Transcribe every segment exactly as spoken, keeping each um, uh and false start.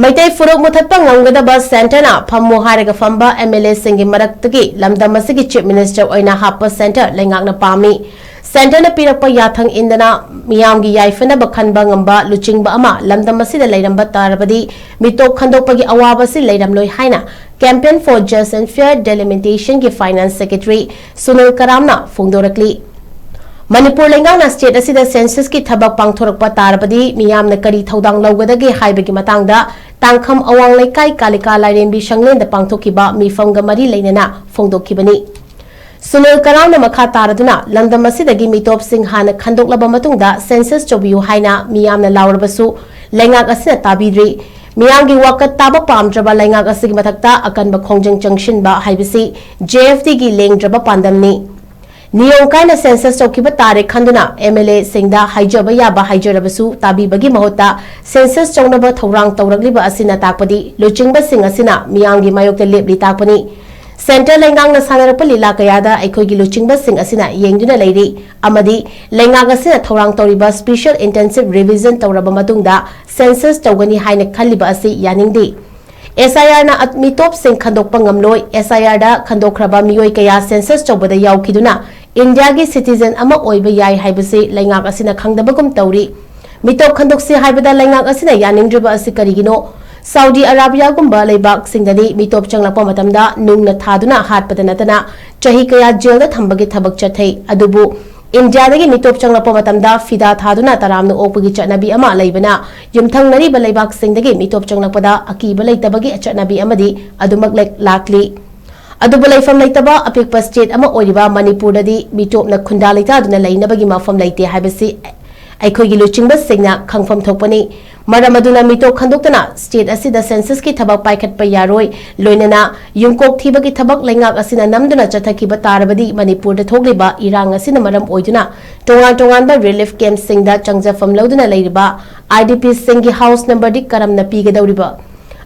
ꯃꯩꯇꯩ ꯐꯨꯔꯨꯞ ꯃꯨꯊꯠꯄ ꯉꯝꯒꯗꯕ ꯁꯦꯟꯇꯔꯅ ꯐꯝꯃꯨ ꯍꯥꯏꯔꯒ ꯐꯝꯕ ꯑꯦꯝ ꯑꯦꯜ ꯑꯦꯁꯤꯡꯒꯤ ꯃꯔꯛꯇꯒꯤ ꯂꯝꯗꯝ ꯑꯁꯤꯒꯤ ꯆꯤꯐ ꯃꯤꯅꯤꯁꯇꯔ ꯑꯣꯏꯅ ꯍꯥꯞꯄ ꯁꯦꯟꯇꯔ ꯂꯩꯉꯥꯛꯅ ꯄꯥꯝꯃꯤ꯫ ꯁꯦꯟꯇꯔꯅ ꯄꯤꯔꯛꯄ ꯌꯥꯊꯪ ꯏꯟꯗꯅ ꯃꯤꯌꯥꯝꯒꯤ ꯌꯥꯏꯐꯅꯕ ꯈꯟꯕ ꯉꯝꯕ ꯂꯨꯆꯤꯡꯕ ꯑꯃ ꯂꯝꯗꯝ ꯑꯁꯤꯗ ꯂꯩꯔꯝꯕ ꯇꯥꯔꯕꯗꯤ ꯃꯤꯇꯣꯞ ꯈꯟꯗꯣꯛꯄꯒꯤ ꯑꯋꯥꯕ ꯑꯁꯤ ꯂꯩꯔꯝꯂꯣꯏ ꯍꯥꯏꯅ Campaign for Just and Fair Delimitation ꯒꯤ ꯐꯥꯏꯅꯥꯟꯁ ꯁꯦꯀ꯭ꯔꯦꯇꯔꯤ ꯁꯨꯅꯤꯜ ꯀꯔꯥꯝꯅ ꯐꯣꯡꯗꯣꯔꯛꯂꯤ꯫ ꯃꯅꯤꯄꯨꯔ ꯂꯩꯉꯥꯛꯅ ꯁ꯭ꯇꯦꯠ ꯑꯁꯤꯗ ꯁꯦꯟꯁꯁꯀꯤ ꯊꯕꯛ ꯄꯥꯡꯊꯣꯔꯛꯄ ꯇꯥꯔꯕꯗꯤ ꯃꯤꯌꯥꯝꯅ ꯀꯔꯤ ꯊꯧꯗꯥꯡ ꯂꯧꯒꯗꯒꯦ ꯍꯥꯏꯕꯒꯤ ꯃꯇꯥꯡꯗ ꯇꯥꯡꯈꯝ ꯑꯋꯥꯡ ꯂꯩꯀꯥꯏ ꯀꯥꯂꯤꯀꯥ ꯂꯥꯏꯔꯦꯝꯕꯤ ꯁꯪꯂꯦꯟꯗ ꯄꯥꯡꯊꯣꯛꯈꯤꯕ ꯃꯤꯐꯝꯒ ꯃꯔꯤ ꯂꯩꯅꯅ ꯐꯣꯡꯗꯣꯛꯈꯤꯕꯅꯤ꯫ ꯁꯨꯅꯤꯜ ꯀꯔꯥꯝꯅ ꯃꯈꯥ ꯇꯥꯔꯗꯨꯅ ꯂꯝꯗꯝ ꯑꯁꯤꯗꯒꯤ ꯃꯤꯇꯣꯞꯁꯤꯡ ꯍꯥꯟꯅ ꯈꯟꯗꯣꯛꯂꯕ ꯃꯇꯨꯡꯗ ꯁꯦꯟꯁꯁ ꯇꯧꯕꯤꯌꯨ ꯍꯥꯏꯅ ꯃꯤꯌꯥꯝꯅ ꯂꯥꯎꯔꯕꯁꯨ ꯂꯩꯉꯥꯛ ꯑꯁꯤꯅ ꯇꯥꯕꯤꯗ꯭ꯔꯤ꯫ ꯃꯤꯌꯥꯝꯒꯤ ꯋꯥꯀꯠ ꯇꯥꯕ ꯄꯥꯝꯗ꯭ꯔꯕ ꯂꯩꯉꯥꯛ ꯑꯁꯤꯒꯤ ꯃꯊꯛꯇ ꯑꯀꯟꯕ ꯈꯣꯡꯖꯪ ꯆꯪꯁꯤꯟꯕ ꯍꯥꯏꯕꯁꯤ ꯖꯦ ꯑꯦꯐ ꯇꯤꯒꯤ ꯂꯦꯡꯗ꯭ꯔꯕ ꯄꯥꯟꯗꯝꯅꯤ꯫ ꯅꯤꯌꯣꯝ ꯀꯥꯏꯅ ꯁꯦꯟꯁꯁ ꯇꯧꯈꯤꯕ ꯇꯥꯔꯦ ꯈꯟꯗꯨꯅ ꯑꯦꯝ ꯑꯦꯜ ꯑꯦꯁꯤꯡꯗ ꯍꯥꯏꯖꯕ ꯌꯥꯕ ꯍꯥꯏꯖꯔꯕꯁꯨ ꯇꯥꯕꯤꯕꯒꯤ ꯃꯍꯨꯠꯇ ꯁꯦꯟꯁꯁ ꯇꯧꯅꯕ ꯊꯧꯔꯥꯡ ꯇꯧꯔꯛꯂꯤꯕ ꯑꯁꯤꯅ ꯇꯥꯛꯄꯗꯤ ꯂꯨꯆꯤꯡꯕꯁꯤꯡ ꯑꯁꯤꯅ ꯃꯤꯌꯥꯝꯒꯤ ꯃꯥꯌꯣꯛꯇ ꯂꯦꯞꯂꯤ ꯇꯥꯛꯄꯅꯤ꯫ ꯁꯦꯟꯇꯔ ꯂꯩꯉꯥꯛꯅ ꯁꯥꯟꯅꯔꯛꯄ ꯂꯤꯂꯥ ꯀꯌꯥꯗ ꯑꯩꯈꯣꯏꯒꯤ ꯂꯨꯆꯤꯡꯕꯁꯤꯡ ꯑꯁꯤꯅ ꯌꯦꯡꯗꯨꯅ ꯂꯩꯔꯤ ꯑꯃꯗꯤ ꯂꯩꯉꯥꯛ ꯑꯁꯤꯅ ꯊꯧꯔꯥꯡ ꯇꯧꯔꯤꯕ ꯁ꯭ꯄꯦꯁꯤꯌꯦꯜ ꯏꯟꯇꯦꯟꯁꯤꯚ ꯔꯤꯚꯤꯖꯟ ꯇꯧꯔꯕ ꯃꯇꯨꯡꯗ ꯁꯦꯟꯁꯁ ꯇꯧꯒꯅꯤ ꯍꯥꯏꯅ ꯈꯜꯂꯤꯕ ꯑꯁꯤ ꯌꯥꯅꯤꯡꯗꯦ꯫ ꯑꯦꯁ ꯑꯥꯏ ꯑꯥꯔꯅ ꯑꯠ-, ꯃꯤꯇꯣꯞꯁꯤꯡ ꯈꯟꯗꯣꯛꯄ ꯉꯝꯂꯣꯏ꯫ ꯑꯦꯁ ꯑꯥꯏ ꯑꯥꯔꯗ ꯈꯟꯗꯣꯛꯈ꯭ꯔꯕ ꯃꯤꯑꯣꯏ ꯀꯌꯥ ꯁꯦꯟꯁꯁ ꯇꯧꯕꯗ ꯌꯥꯎꯈꯤꯗꯨꯅ ꯏꯟꯗꯤꯌꯥꯒꯤ ꯁꯤꯇꯤꯖꯦꯟ ꯑꯃ ꯑꯣꯏꯕ ꯌꯥꯏ ꯍꯥꯏꯕꯁꯤ ꯂꯩꯉꯥꯛ ꯑꯁꯤꯅ ꯈꯪꯗꯕꯒꯨꯝ ꯇꯧꯔꯤ꯫ ꯃꯤꯇꯣꯞ ꯈꯟꯗꯣꯛꯁꯤ ꯍꯥꯏꯕꯗ ꯂꯩꯉꯥꯛ ꯑꯁꯤꯅ ꯌꯥꯅꯤꯡꯗ꯭ꯔꯤꯕ ꯑꯁꯤ ꯀꯔꯤꯒꯤꯅꯣ? ꯁꯥꯎꯗꯤ ꯑꯔꯥꯕꯤꯌꯥꯒꯨꯝꯕ ꯂꯩꯕꯥꯛꯁꯤꯡꯗꯗꯤ ꯃꯤꯇꯣꯞ ꯆꯪꯂꯛꯄ ꯃꯇꯝꯗ ꯅꯨꯡꯅ ꯊꯥꯗꯨꯅ ꯍꯥꯠꯄꯗ ꯅꯠꯇꯅ ꯆꯍꯤ ꯀꯌꯥ ꯖꯦꯜꯗ ꯊꯝꯕꯒꯤ ꯊꯕꯛ ꯆꯠꯊꯩ꯫ ꯑꯗꯨꯕꯨ ꯏꯟꯗꯤꯌꯥꯗꯒꯤ ꯃꯤꯇꯣꯞ ꯆꯪꯂꯛꯄ ꯃꯇꯝꯗ ꯐꯤꯗꯥ ꯊꯥꯗꯨꯅ ꯇꯔꯥꯝꯅ ꯑꯣꯛꯄꯒꯤ ꯆꯠꯅꯕꯤ ꯑꯃ ꯂꯩꯕꯅ ꯌꯨꯝꯊꯪꯅꯔꯤꯕ ꯂꯩꯕꯥꯛꯁꯤꯡꯗꯒꯤ ꯃꯤꯇꯣꯞ ꯆꯪꯂꯛꯄꯗ ꯑꯀꯤꯕ ꯂꯩꯇꯕꯒꯤ ꯆꯠꯅꯕꯤ ꯑꯃꯗꯤ ꯑꯗꯨꯃꯛ ꯂꯩ-, ꯂꯥꯛꯂꯤ꯫ ꯑꯗꯨꯕꯨ ꯂꯩꯐꯝ ꯂꯩꯇꯕ ꯑꯄꯤꯛꯄ ꯁ꯭ꯇꯦꯠ ꯑꯃ ꯑꯣꯏꯔꯤꯕ ꯃꯅꯤꯄꯨꯔꯗꯗꯤ ꯃꯤꯇꯣꯞꯅ ꯈꯨꯟꯗꯥ ꯂꯩꯇꯥꯗꯨꯅ ꯂꯩꯅꯕꯒꯤ ꯃꯐꯝ ꯂꯩꯇꯦ ꯍꯥꯏꯕꯁꯤ ꯑꯩꯈꯣꯏꯒꯤ ꯂꯨꯆꯤꯡꯕꯁꯤꯡꯅ ꯈꯪꯐꯝ ꯊꯣꯛꯄꯅꯤ꯫ ꯃꯔꯝ ꯑꯗꯨꯅ ꯃꯤꯇꯣꯞ ꯈꯟꯗꯣꯛꯇꯅ ꯁ꯭ꯇꯦꯠ ꯑꯁꯤꯗ ꯁꯦꯟꯁꯁꯀꯤ ꯊꯕꯛ ꯄꯥꯏꯈꯠꯄ ꯌꯥꯔꯣꯏ꯫ ꯂꯣꯏꯅꯅ ꯌꯨꯝꯀꯣꯛ ꯊꯤꯕꯒꯤ ꯊꯕꯛ ꯂꯩꯉꯥꯛ ꯑꯁꯤꯅ ꯅꯝꯗꯨꯅ ꯆꯠꯊꯈꯤꯕ ꯇꯥꯔꯕꯗꯤ ꯃꯅꯤꯄꯨꯔꯗ ꯊꯣꯛꯂꯤꯕ ꯏꯔꯥꯡ ꯑꯁꯤꯅ ꯃꯔꯝ ꯑꯣꯏꯗꯨꯅ ꯇꯣꯉꯥꯟ ꯇꯣꯉꯥꯟꯕ ꯔꯤꯂꯤꯐ ꯀꯦꯝꯞꯁꯤꯡꯗ ꯆꯪꯖꯐꯝ ꯂꯧꯗꯨꯅ ꯂꯩꯔꯤꯕ ꯑꯥꯏ ꯗꯤ ꯄꯤꯁꯤꯡꯒꯤ ꯍꯥꯎꯁ ꯅꯝꯕꯔꯗꯤ ꯀꯔꯝꯅ ꯄꯤꯒꯗꯧꯔꯤꯕ?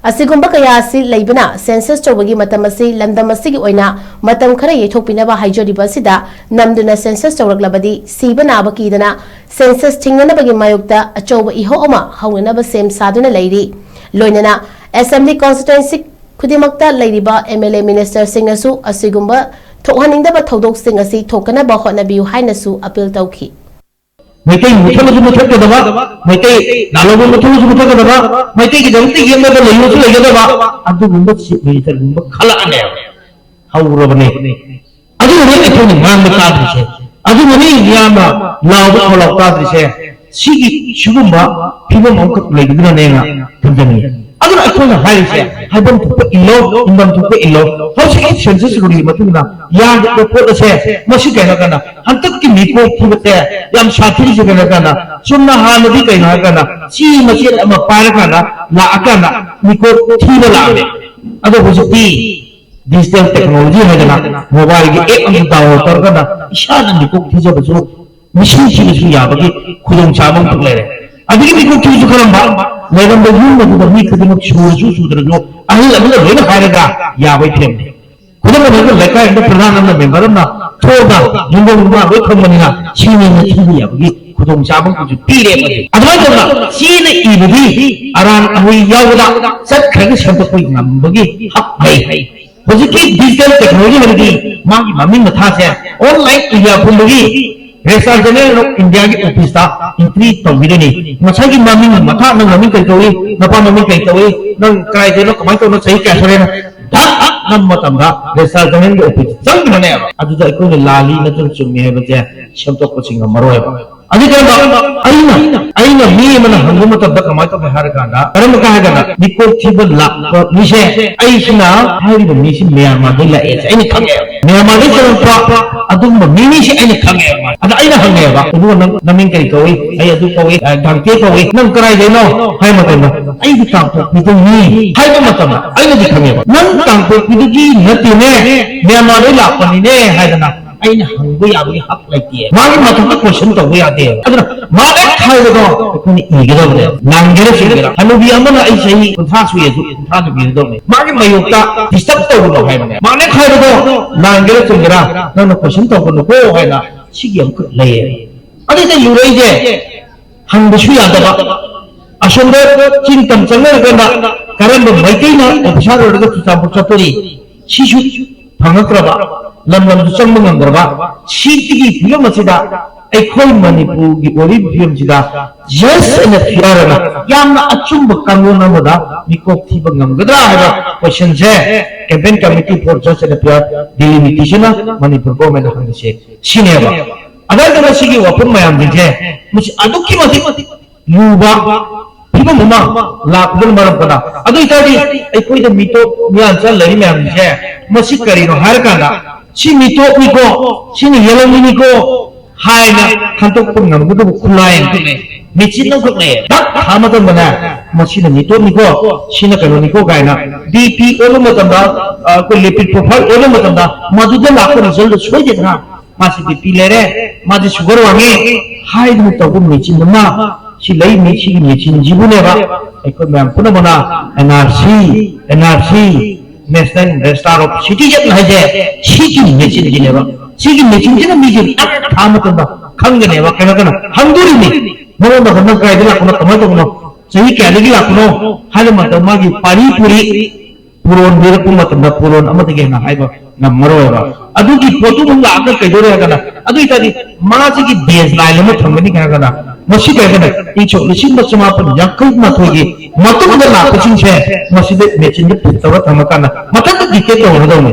ꯑꯁꯤꯒꯨꯝꯕ ꯀꯌꯥ ꯑꯁꯤ ꯂꯩꯕꯅ ꯁꯦꯟꯁꯁ ꯇꯧꯕꯒꯤ ꯃꯇꯝ ꯑꯁꯤ ꯂꯝꯗꯝ ꯑꯁꯤꯒꯤ ꯑꯣꯏꯅ ꯃꯇꯝ ꯈꯔ ꯌꯩꯊꯣꯛꯄꯤꯅꯕ ꯍꯥꯏꯖꯔꯤꯕ ꯑꯁꯤꯗ ꯅꯝꯗꯨꯅ ꯁꯦꯟꯁꯁ ꯇꯧꯔꯛꯂꯕꯗꯤ ꯁꯤꯕ ꯅꯥꯕ ꯀꯤꯗꯅ ꯁꯦꯟꯁꯁ ꯊꯤꯡꯅꯅꯕꯒꯤ ꯃꯥꯌꯣꯛꯇ ꯑꯆꯧꯕ ꯏꯍꯧ ꯑꯃ ꯍꯧꯅꯅꯕ ꯁꯦꯝ ꯁꯥꯗꯨꯅ ꯂꯩꯔꯤ꯫ ꯂꯣꯏꯅꯅ ꯑꯦꯁꯦꯝꯕ꯭ꯂꯤ ꯀꯣꯟꯁꯇꯤꯇ꯭ꯋꯦꯟꯁꯤ ꯈꯨꯗꯤꯡꯃꯛꯇ ꯂꯩꯔꯤꯕ ꯑꯦꯝ ꯑꯦꯜ ꯑꯦ ꯃꯤꯅꯤꯁꯇꯔꯁꯤꯡꯅꯁꯨ ꯑꯁꯤꯒꯨꯝꯕ ꯊꯣꯛꯍꯟꯅꯤꯡꯗꯕ ꯊꯧꯗꯣꯛꯁꯤꯡ ꯑꯁꯤ ꯊꯣꯛꯇꯅꯕ ꯍꯣꯠꯅꯕꯤꯌꯨ ꯍꯥꯏꯅꯁꯨ ꯑꯄꯤꯜ ꯇꯧꯈꯤ꯫ ꯃꯩꯇꯩ ꯃꯨꯊꯠꯂꯁꯨ ꯃꯨꯊꯠꯀꯗꯕ, ꯃꯩꯇꯩ ꯂꯥꯜꯍꯧꯕ ꯃꯨꯊꯠꯂꯁꯨ ꯃꯨꯊꯠꯀꯗꯕ, ꯃꯩꯇꯩꯒꯤꯗꯃꯛꯇ ꯌꯦꯡꯅꯕ ꯂꯩꯔꯁꯨ ꯂꯩꯒꯗꯕ, ꯑꯗꯨꯒꯨꯝꯕ ꯆꯤꯠ ꯂꯩꯇꯒꯨꯝꯕ ꯈꯜꯂꯛꯑꯅꯦꯕ꯫ ꯍꯧꯔꯕꯅꯦ꯫ ꯑꯗꯨꯅꯅꯦ ꯑꯩꯈꯣꯏꯅ ꯉꯥꯡꯕ ꯇꯥꯗ꯭ꯔꯤꯁꯦ꯫ ꯑꯗꯨꯅꯅꯦ ꯃꯤꯌꯥꯝꯅ ꯂꯥꯎꯕ ꯈꯣꯜꯂꯥꯎ ꯇꯥꯗ꯭ꯔꯤꯁꯦ꯫ ꯁꯤꯒꯤ ꯁꯤꯒꯨꯝꯕ ꯐꯤꯕꯝ ꯑꯃꯈꯛ ꯂꯩꯕꯗꯨꯅꯅꯦꯅ ꯈꯟꯖꯅꯤꯡꯉꯤ꯫ ꯑꯗꯨꯅ ꯑꯩꯈꯣꯏꯅ ꯍꯥꯏꯔꯤꯁꯦ, ꯍꯥꯏꯐꯝ ꯊꯣꯛꯄ ꯏꯜꯂꯣ, ꯏꯟꯐꯝ ꯊꯣꯛꯄ ꯏꯜꯂꯣ꯫ ꯍꯧꯖꯤꯛꯀꯤ census rule ꯒꯤ ꯃꯇꯨꯡ ꯏꯟꯅ ꯌꯥꯗꯕ ꯄꯣꯠ ꯑꯁꯦ, ꯃꯁꯤ ꯀꯩꯅꯣ ꯀꯥꯟꯗ ꯍꯟꯗꯛꯀꯤ ꯃꯤꯀꯣꯛ ꯊꯤꯕꯁꯦ ꯌꯥꯝ ꯁꯥꯊꯤꯔꯤꯁꯦ ꯀꯩꯅꯣ ꯀꯥꯟꯗ, ꯆꯨꯝꯅ ꯍꯥꯟꯅꯗꯤ ꯀꯩꯅꯣ ꯍꯥꯏꯔꯀꯥꯟꯗ ꯆꯦ ꯃꯆꯦꯠ ꯑꯃ ꯄꯥꯏꯔꯀꯥꯟꯗ ꯂꯥꯛꯑꯀꯥꯟꯗ ꯃꯤꯀꯣꯛ ꯊꯤꯕ ꯂꯥꯛꯑꯝꯃꯦ꯫ ꯑꯗꯣ ꯍꯧꯖꯤꯛꯇꯤ digital technology ꯍꯥꯏꯗꯅ mobile ꯒꯤ app ꯑꯃ download ꯇꯧꯔꯀꯥꯟꯗ ꯏꯁꯥꯅ ꯃꯤꯀꯣꯛ ꯊꯤꯖꯕꯁꯨ, ꯃꯤꯁꯤꯡ ꯊꯤꯕꯁꯨ ꯌꯥꯕꯒꯤ ꯈꯨꯗꯣꯡꯆꯥꯕ ꯑꯃꯈꯛ ꯂꯩꯔꯦ꯫ ꯑꯗꯒꯤ ꯃꯤꯀꯣꯛ ꯊꯤꯕꯁꯨ ꯈꯔꯝꯕ ꯂꯩꯔꯝꯕ ꯌꯨꯝ ꯑꯗꯨꯗ ꯃꯤ ꯈꯨꯗꯤꯡꯃꯛ ꯁꯨꯔꯁꯨ ꯁꯨꯗ꯭ꯔꯁꯨ ꯑꯍꯜ ꯑꯃꯅ ꯂꯣꯏꯅ ꯍꯥꯏꯔꯒ ꯌꯥꯕꯒꯤ ꯐꯤꯕꯝꯅꯤ꯫ ꯈꯨꯗꯝ ꯑꯣꯏꯅ ꯂꯩꯀꯥꯏ ꯑꯃꯗ ꯄ꯭ꯔꯙꯥꯟ ꯑꯃꯅ ꯃꯦꯝꯕꯔ ꯑꯃꯅ ꯊꯣꯛꯑꯒ ꯌꯨꯝꯐꯝ ꯏꯃꯥ ꯂꯣꯏ ꯈꯪꯕꯅꯤꯅ ꯁꯤꯅꯦꯅ ꯊꯤꯕ ꯌꯥꯕꯒꯤ ꯈꯨꯗꯣꯡꯆꯥꯕ ꯑꯃꯁꯨ ꯄꯤꯔꯦ꯫ ꯑꯗꯨꯃꯥꯏꯅ ꯇꯧꯗꯅ ꯆꯦꯅ ꯏꯕꯗꯤ ꯑꯔꯥꯟ ꯑꯍꯣꯏ ꯌꯥꯎꯕꯗ ꯆꯠꯈ꯭ꯔꯒ ꯁꯦꯝꯗꯣꯛꯄ ꯉꯝꯕꯒꯤ ꯍꯛ ꯂꯩ꯫ ꯍꯧꯖꯤꯛꯀꯤ digital technology ꯍꯥꯏꯕꯗꯤ ꯃꯥꯒꯤ ꯃꯃꯤꯡ ꯃꯊꯥꯁꯦ all India ꯄꯨꯝꯕꯒꯤ Registrar General of India ꯒꯤ office ꯇ entry ꯇꯧꯕꯤꯔꯅꯤ꯫ ꯉꯁꯥꯏꯒꯤ ꯃꯃꯤꯡ ꯃꯊꯥ, ꯅꯪ ꯃꯃꯤꯡ ꯀꯔꯤ ꯀꯧꯏ, ꯅꯄꯥ ꯃꯃꯤꯡ ꯀꯔꯤ ꯀꯧꯏ, ꯅꯪ ꯀꯗꯥꯏꯗꯩꯅꯣ, ꯀꯃꯥꯏꯅ ꯇꯧꯅꯣ, ꯆꯍꯤ ꯀꯌꯥ ꯁꯨꯔꯦꯅ ꯙꯛ ꯙꯛ ꯅꯝꯕ ꯃꯇꯝꯗ Registrar General ꯒꯤ office ꯆꯪꯈꯤꯕꯅꯦꯕ꯫ ꯑꯗꯨꯗ ꯑꯩꯈꯣꯏꯅ ꯂꯥꯜꯂꯤ ꯅꯠꯇ꯭ꯔꯒ ꯆꯨꯝꯃꯤ ꯍꯥꯏꯕꯁꯦ ꯁꯦꯝꯗꯣꯛꯄꯁꯤ ꯉꯝꯃꯔꯣꯏꯕ꯫ ꯑꯗꯨ ꯀꯔꯝꯕ? ꯑꯩꯅ, ꯑꯩꯅ ꯃꯤ ꯑꯃꯅ ꯍꯪꯕ ꯃꯇꯝꯗ ꯀꯃꯥꯏꯅ ꯇꯧꯒꯦ ꯍꯥꯏꯔ ꯀꯥꯟꯗ, ꯀꯔꯝꯕ ꯀꯥꯏ ꯍꯥꯏ ꯀꯥꯟꯗ, ꯃꯤꯀꯣꯛ ꯊꯤꯕ ꯂꯥꯛꯄ ꯃꯤꯁꯦ, ꯑꯩꯁꯤꯅ ꯍꯥꯏꯔꯤꯕ ꯃꯤꯁꯤ ꯃ꯭ꯌꯥꯟꯃꯥꯔꯗꯒꯤ ꯂꯥꯛꯑꯦꯁꯦ ꯑꯩꯅ ꯈꯪꯉꯦꯕ꯫ ꯃ꯭ꯌꯥꯟꯃꯥꯔꯗꯒꯤ ꯆꯪꯉꯛꯄ ꯑꯗꯨꯒꯨꯝꯕ ꯃꯤꯅꯤꯁꯦ ꯑꯩꯅ ꯈꯪꯉꯦꯕ꯫ ꯑꯗ ꯑꯩꯅ ꯍꯪꯉꯦꯕ, "ꯏꯕꯨꯡꯉꯣ, ꯅꯪ ꯅꯃꯤꯡ ꯀꯔꯤ ꯀꯧꯏ?" "ꯑꯩ ꯑꯗꯨ ꯀꯧꯏ, ꯑ, ꯒꯥꯡꯇꯦ ꯀꯧꯏ꯫ ꯅꯪ ꯀꯗꯥꯏꯗꯩꯅꯣ?" ꯍꯥꯏ ꯃꯇꯝꯗ, "ꯑꯩꯗꯤ ꯀꯥꯡꯄꯣꯛꯄꯤꯗꯩꯅꯤ" ꯍꯥꯏꯕ ꯃꯇꯝꯗ, ꯑꯩꯅꯗꯤ ꯈꯪꯉꯦꯕ, "ꯅꯪ ꯀꯥꯡꯄꯣꯛꯄꯤꯗꯒꯤ ꯅꯠꯇꯦꯅꯦ, ꯃ꯭ꯌꯥꯟꯃꯥꯔꯗꯒꯤ ꯂꯥꯛꯄꯅꯤꯅꯦ" ꯍꯥꯏꯗꯅ ꯑꯩꯅ ꯍꯪꯕ ꯌꯥꯕꯒꯤ ꯍꯛ ꯂꯩꯇꯦ꯫ ꯃꯥꯒꯤ ꯃꯊꯛꯇ question ꯇꯧꯕ ꯌꯥꯗꯦ꯫ ꯑꯗꯨꯅ ꯃꯥꯂꯦ ꯍꯥꯏꯕꯗꯣ ꯑꯩꯈꯣꯏꯅ ꯏꯒꯗꯕꯅꯦ꯫ ꯂꯥꯟꯒꯦꯔꯥ ꯆꯨꯝꯒꯦꯔꯥ, ꯍꯅꯨꯕꯤ ꯑꯃꯅ ꯑꯩ ꯆꯍꯤ ꯀꯨꯟꯊ꯭ꯔꯥ ꯁꯨꯏ ꯑꯗꯨ ꯀꯨꯟꯊ꯭ꯔꯥꯗ ꯄꯤꯒꯗꯕꯅꯦ꯫ ꯃꯥꯒꯤ ꯃꯌꯣꯛꯇ disturb ꯇꯧꯒꯅꯣ ꯍꯥꯏꯕꯅꯦ꯫ ꯃꯥꯂꯦ ꯍꯥꯏꯕꯗꯣ ꯂꯥꯟꯒꯦꯔꯥ ꯆꯨꯝꯒꯦꯔꯥ ꯅꯪꯅ question ꯇꯧꯒꯅꯨꯀꯣ ꯍꯥꯏꯅ ꯁꯤꯒꯤ ꯑꯃꯈꯛ ꯂꯩꯌꯦ꯫ ꯑꯗꯨꯗ ꯂꯨꯔꯛꯏꯁꯦ ꯍꯪꯕꯁꯨ ꯌꯥꯗꯕ, ꯑꯁꯣꯝꯗ ꯆꯤꯡ ꯇꯝ ꯆꯪꯅꯔꯀꯥꯟꯗ ꯀꯔꯝꯕ ꯃꯩꯇꯩꯅ ꯑꯣꯐꯤꯁꯥꯔ ꯑꯣꯏꯔꯒ ꯆꯨꯔꯆꯥꯟꯄꯨꯔ ꯆꯠꯇꯣꯔꯤ? ꯁꯤꯁꯨ ꯐꯪꯉꯛꯇ꯭ꯔꯕ, ꯂꯝ ꯂꯝꯗꯨ ꯆꯪꯕ ꯉꯝꯗ꯭ꯔꯕ, ꯁꯤꯒꯤ ꯐꯤꯕꯝ ꯑꯁꯤꯗ ꯑꯩꯈꯣꯏ ꯃꯅꯤꯄꯨꯔꯒꯤ ꯑꯣꯏꯔꯤꯕ ꯐꯤꯕꯝꯁꯤꯗ just and fair ꯑꯅ ꯌꯥꯝꯅ ꯑꯆꯨꯝꯕ ꯀꯥꯡꯂꯣꯟ ꯑꯃꯗ ꯃꯤꯀꯣꯛ ꯊꯤꯕ ꯉꯝꯒꯗ꯭ꯔꯥ ꯍꯥꯏꯕ ꯀꯣꯏꯁꯟꯁꯦ Campaign Committee for Just and Fair Delimitation ꯅ ꯃꯅꯤꯄꯨꯔ ꯒꯣꯔꯃꯦꯟꯗ ꯍꯪꯉꯤꯁꯦ ꯁꯤꯅꯦꯕ꯫ ꯑꯗꯨꯗꯨꯅ ꯁꯤꯒꯤ ꯋꯥꯐꯝ ꯃꯌꯥꯝꯁꯤꯡꯁꯦ ꯃꯁꯤ ꯑꯗꯨꯛꯀꯤ ꯃꯇꯤꯛ ꯂꯨꯕ ꯐꯤꯕꯝ ꯑꯃ ꯂꯥꯛꯄꯗꯨꯅ ꯃꯔꯝ ꯀꯅ ꯑꯗꯨ ꯑꯣꯏꯇꯥꯔꯗꯤ ꯑꯩꯈꯣꯏꯗ ꯃꯤꯇꯣꯞ ꯃꯤꯌꯥꯟꯆꯥ ꯂꯩꯔꯤ ꯃꯌꯥꯝꯁꯦ ꯃꯁꯤ ꯀꯔꯤꯅꯣ ꯍꯥꯏꯔꯀꯥꯟꯗ ꯁꯤ ꯃꯤꯇꯣꯞꯅꯤꯀꯣ, ꯁꯤꯅ ꯌꯦꯜꯍꯧꯃꯤꯅꯤꯀꯣ ꯍꯥꯏꯅ ꯈꯟꯗꯣꯛꯄ ꯉꯝꯒꯗꯕ ꯈꯨꯠꯂꯥꯏ ꯑꯃꯈꯛꯅꯦ, ꯃꯦꯆꯤꯟ ꯑꯃꯈꯛꯅꯦ꯫ ꯗꯛ ꯊꯥ ꯃꯇꯝꯗꯅꯦ ꯃꯁꯤꯅ ꯃꯤꯇꯣꯞꯅꯤꯀꯣ, ꯁꯤꯅ ꯀꯩꯅꯣꯅꯤꯀꯣ ꯀꯥꯏꯅ ꯕꯤ ꯄꯤ ꯑꯣꯟꯕ ꯃꯇꯝꯗ, ꯑ, ꯑꯩꯈꯣꯏ ꯂꯤꯄꯤꯠ ꯄ꯭ꯔꯣꯐꯥꯏꯜ ꯑꯣꯟꯕ ꯃꯇꯝꯗ ꯃꯗꯨꯗ ꯂꯥꯛꯄ ꯔꯤꯖꯜꯗ ꯁꯣꯏꯗꯅ ꯃꯥꯁꯤ ꯕꯤ ꯄꯤ ꯂꯩꯔꯦ, ꯃꯥꯁꯤ ꯁꯨꯒꯔ ꯋꯥꯡꯉꯤ ꯍꯥꯏꯗꯅ ꯇꯧꯕ ꯃꯦꯆꯤꯟ ꯑꯃ ꯁꯤ ꯂꯩ꯫ ꯃꯤ ꯁꯤꯒꯤ ꯃꯦꯆꯤꯟꯁꯤꯕꯨꯅꯦꯕ ꯑꯩꯈꯣꯏ ꯃꯌꯥꯝ ꯄꯨꯝꯅꯃꯛꯅ N R C, N R C, National Register of Citizen ꯍꯥꯏꯁꯦ ꯁꯤꯒꯤ ꯃꯦꯆꯤꯟꯁꯤꯅꯦꯕ꯫ ꯁꯤꯒꯤ ꯃꯦꯆꯤꯟꯁꯤꯅ ꯃꯤꯁꯦ ꯊꯥ ꯃꯇꯝꯗ ꯈꯪꯒꯅꯦꯕ꯫ ꯀꯩꯅꯣ ꯀꯩꯅꯣ ꯍꯪꯗꯣꯔꯤꯅꯤ ꯃꯉꯣꯟꯗ, ꯅꯪ ꯀꯥꯏꯗ ꯂꯥꯛꯄꯅꯣ, ꯀꯃꯥꯏꯅ ꯇꯧꯕꯅꯣ, ꯆꯍꯤ ꯀꯌꯥꯗꯒꯤ ꯂꯥꯛꯄꯅꯣ ꯍꯥꯏꯕ ꯃꯇꯝꯗ ꯃꯥꯒꯤ ꯄꯥꯔꯤ ꯄꯨꯔꯤ ꯄꯨꯔꯣꯟ ꯂꯤꯔꯛꯄ ꯃꯇꯝꯗ ꯄꯨꯔꯣꯟ ꯑꯃꯗꯒꯤ ꯍꯦꯟꯅ ꯍꯥꯏꯕ ꯉꯝꯃꯔꯣꯏꯕ꯫ ꯑꯗꯨꯒꯤ ꯄꯣꯠꯇꯨ ꯑꯃꯨꯛ ꯂꯥꯛꯑꯒ ꯀꯩꯗꯧꯔꯦ ꯍꯥꯏꯔꯒꯅ, ꯑꯗꯨ ꯑꯣꯏꯇꯥꯔꯗꯤ ꯃꯥꯁꯤꯒꯤ ꯕꯦꯖ ꯂꯥꯏꯟ ꯑꯃ ꯊꯝꯒꯅꯤ ꯍꯥꯏꯔꯒꯅ, ꯃꯁꯤ ꯀꯩ ꯍꯥꯏꯔꯒꯅ ꯏꯪ ꯁꯣꯛ ꯂꯤꯁꯤꯡ ꯑꯃ ꯆꯃꯥꯄꯟ ꯌꯥꯡꯈꯩ ꯃꯥꯊꯣꯏꯒꯤ ꯃꯇꯨꯡꯗ ꯂꯥꯛꯄꯁꯤꯡꯁꯦ ꯃꯁꯤꯗ ꯃꯦꯆꯤꯟꯗ ꯐꯤꯠ ꯇꯧꯔ ꯊꯝꯃꯀꯥꯟꯗ ꯃꯊꯟꯇ ꯗꯤꯇꯦꯛ ꯇꯧꯔꯒꯗꯧꯅꯤ꯫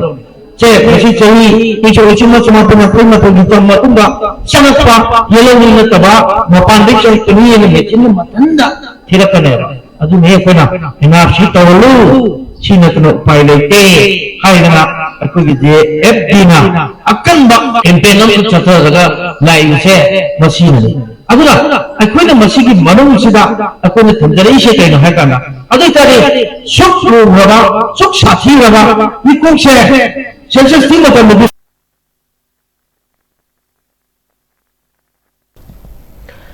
ꯁꯦ, ꯃꯁꯤ ꯆꯍꯤ ꯏꯪ ꯁꯣꯛ ꯂꯤꯁꯤꯡ ꯑꯃ ꯆꯃꯥꯄꯟ ꯌꯥꯡꯈꯩ ꯃꯥꯊꯣꯏꯒꯤ ꯃꯇꯨꯡꯗ ꯆꯪꯉꯛꯄ ꯌꯦꯜꯍꯧꯃꯤ ꯅꯠꯇꯕ ꯃꯄꯥꯟꯗꯒꯤ ꯆꯪꯉꯛꯄꯅꯤ ꯍꯥꯏꯅ ꯃꯦꯆꯤꯟꯅ ꯃꯊꯟꯇ ꯊꯤꯔꯛꯀꯅꯦꯕ꯫ ꯑꯗꯨꯅ ꯑꯩꯈꯣꯏꯅ ꯑꯦꯟ ꯑꯥꯔ ꯁꯤ ꯇꯧꯍꯜꯂꯨ, ꯁꯤ ꯅꯠꯇꯅ ꯎꯄꯥꯏ ꯂꯩꯇꯦ ꯍꯥꯏꯗꯅ ꯑꯩꯈꯣꯏꯒꯤ ꯖꯦ ꯑꯦꯐ ꯗꯤꯅ ꯑꯀꯟꯕ ꯀꯦꯝꯄꯦꯟ ꯑꯃꯈꯛ ꯆꯠꯊꯔꯒ ꯂꯥꯛꯏꯕꯁꯦ ꯃꯁꯤꯅꯅꯤ꯫ ꯑꯗꯨꯅ ꯑꯩꯈꯣꯏꯅ ꯃꯁꯤꯒꯤ ꯃꯅꯨꯡꯁꯤꯗ ꯑꯩꯈꯣꯏꯅ ꯊꯝꯖꯔꯛꯏꯁꯦ ꯀꯩꯅꯣ ꯍꯥꯏ ꯀꯥꯟꯗ, ꯑꯗꯨ ꯑꯣꯏꯇꯥꯔꯗꯤ ꯁꯨꯛ ꯂꯨꯈ꯭ꯔꯕ, ꯁꯨꯛ ꯁꯥꯊꯤꯈ꯭ꯔꯕ ꯃꯤꯀꯣꯛꯁꯦ ꯁꯦꯟꯁꯁꯀꯤ ꯃꯇꯝꯗꯗꯤ